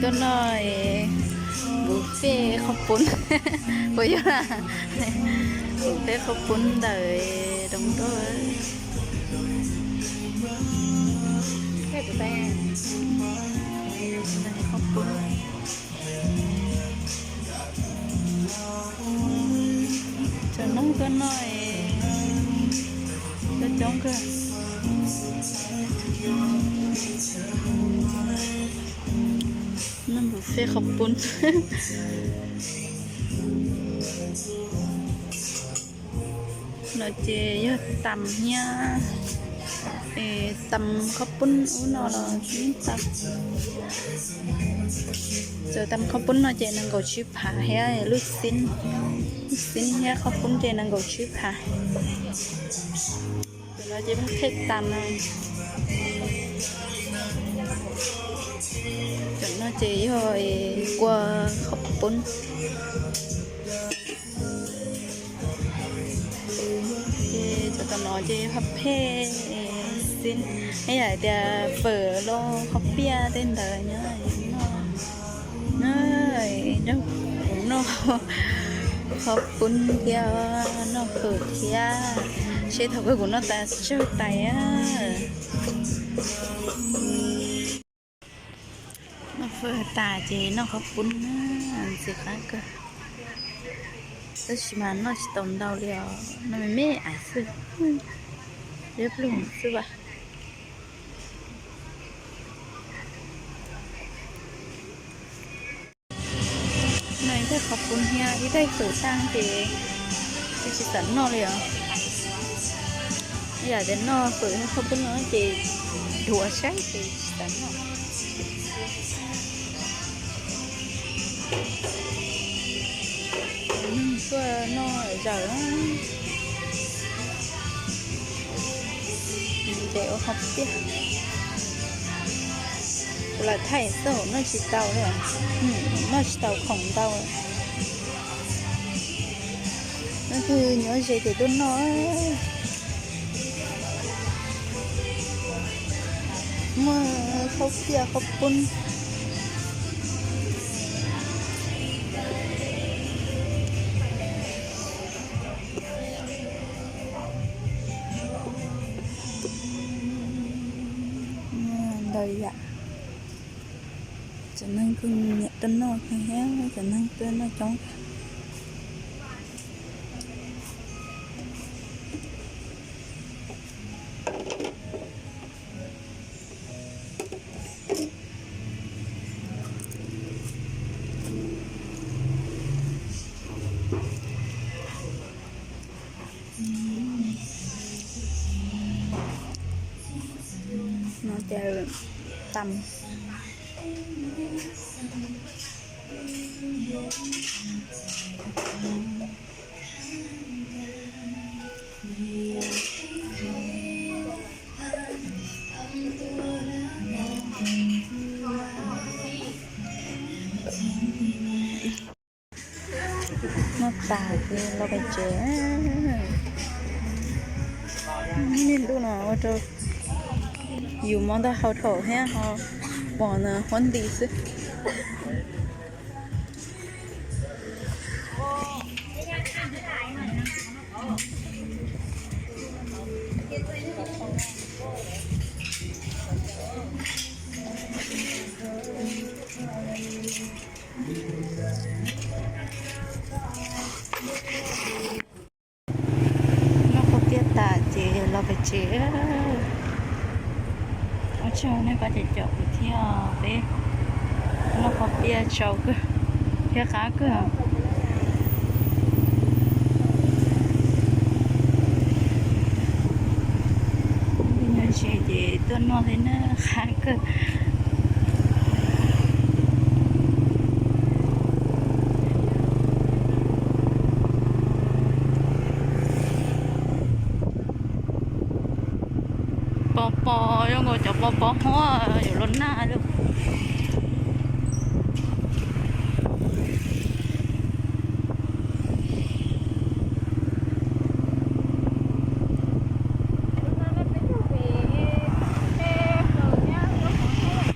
Tuaj noj buffet qhaub poob, puas yog? Buffet qhaub poob ntawm Doos Doj. Qhaub poob. Cov Hmoob tuaj noj coob coob kawg. Noj buffet qhaub poob. No ces yog tas thiab, tas qhaub poob ub no los tsis tas. Cov tas qhaub poob no ces nees nkaum tsib phav thiab, lub xib, lub xib thiab qhaub poob ces nees nkaum tsib phav. Cov no ces pheej tas na. Cov no ces yog kua qhaub poob. Ces cov tom no ces pha phej xib, ib yam tias fawm los qhaub piaj tej ntawd nyob. Nyob kuv noj qhaub poob thiab noj fawm thiab, seb thaum kawg kuv noj tas tsawg tais. Noj fawm tas ces noj qhaub poob na, ntxim qab kawg. Tab sis mas noj tsis tau ntau li os, noj me me ais xwb, liab ploog xwb as. Noj ib tais qhaub poob thiab ib tais fawm tas ces tsis xav noj li os. Yam tias noj fawm thiab qhaub poob no ces dhuav saib ces tsis xav noj. Tuaj noj zaws, ces ua qhaub piaj. Kuv lam thaij xwb, noj tsis tau li, noj tsis tau khoom ntau. Leej twg nyob ze ces tuaj noj. Muaj qhaub piaj qhaub poob. Ntau yam. Cov neeg kuj nyiam tuaj noj kawg thiab, cov neeg tuaj noj coob. No ces tas. Noj tas ces los pem tsev. Niaj ntuj no ua rau yus mob ntaub hau dhau thiab ho pom huab nti xwb. Noj qhaub piaj tas ces los pem tsev. Ua tsaug nej pab caum kuv thiab peb noj qhaub piaj tsau kawg thiab qab kawg. Nyob ze ces tuaj noj thiab na, qab kawg. Pos pos zoo nkaus cov pos pos huab yuav luag nag lawm.